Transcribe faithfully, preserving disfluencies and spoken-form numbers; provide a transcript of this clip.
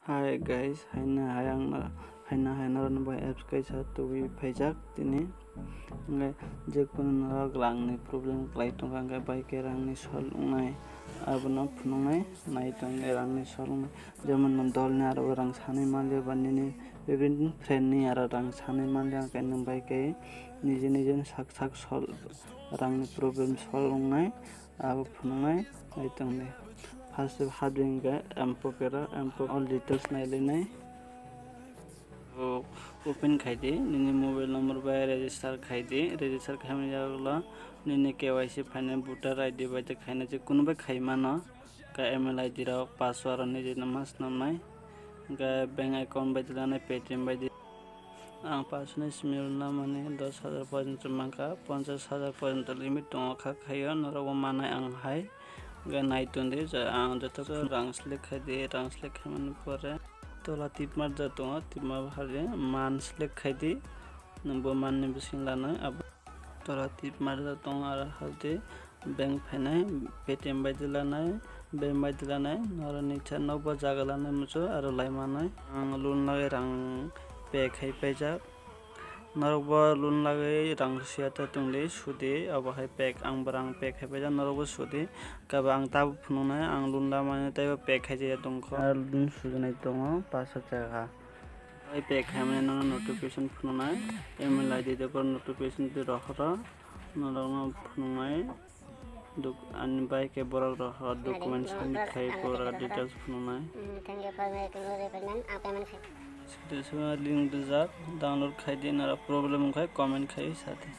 Hi guys, haina hai ang na, haina hai norokni bai apps kaisa tubui phaijak tini. Hingke je kunu norok rangni problem kwlai tongkha, hingke bai khe rangni sol wngnai, abono phunuknai nai tongkhe rangni sol wngnai. Jemon nwng dolni aro rang sanwi manliya ba nini bebin friendni aro rang sanwi manliya, hingke nwng bai khe nije nije sak sak sol rangni problem sol wngnai. Abo phunuknai nai tongdi. First o habdi hingke M Pocket o, M Pocket all details nailainai. O open khaidi, nini mobile number bai register khaidi, register khaimani yagulo nini K Y C phainai, voter I D bai tei khainai, je kunu bai khaimano, ka email I D rok, password rok nijeno ma swnamnai, hingke bank account bai tei lanai, Paytm bai tei. Ang personal simi rwna mani dos hajar porjonto mankha, ponchash hajar porjonto limit tongo kha khaio, norokbo manai ang hai. Hingke nai tongdi, je ang joto rang select khaidi, rang select khaimani pore tola tip marjak tongo, tip ma hari man select khaidi, nwngbo manni bising lanai abo. Tola tip marjak tongo, aro habdi bank phainai, Paytm bai tei lanai, bank bai tei lanai, norokni chat nokbo jaga lanai muchung aro lai manai. Ang loan lagwi rang pay khai paijak. Norokbo loan lagwi rang siya ta tongdi, sudi, obo hai pay, angbo rang pay khai paijak, norokbo sudi. Kabo ang tabuk phunuknai, ang loan lamani teibo pay khai jaya tongkho. Aro loan sujinai tongo pash hajar taka. Bai pay khaimani nono notification phunuknai, email I D de borok notification twi rohoro, norokno phunuknai, dok-, ani bai khe borok rohor document submit khai borok details phunuknai. Site sima link rijak, download khaidi, norok problem wngkha comment khai sadi.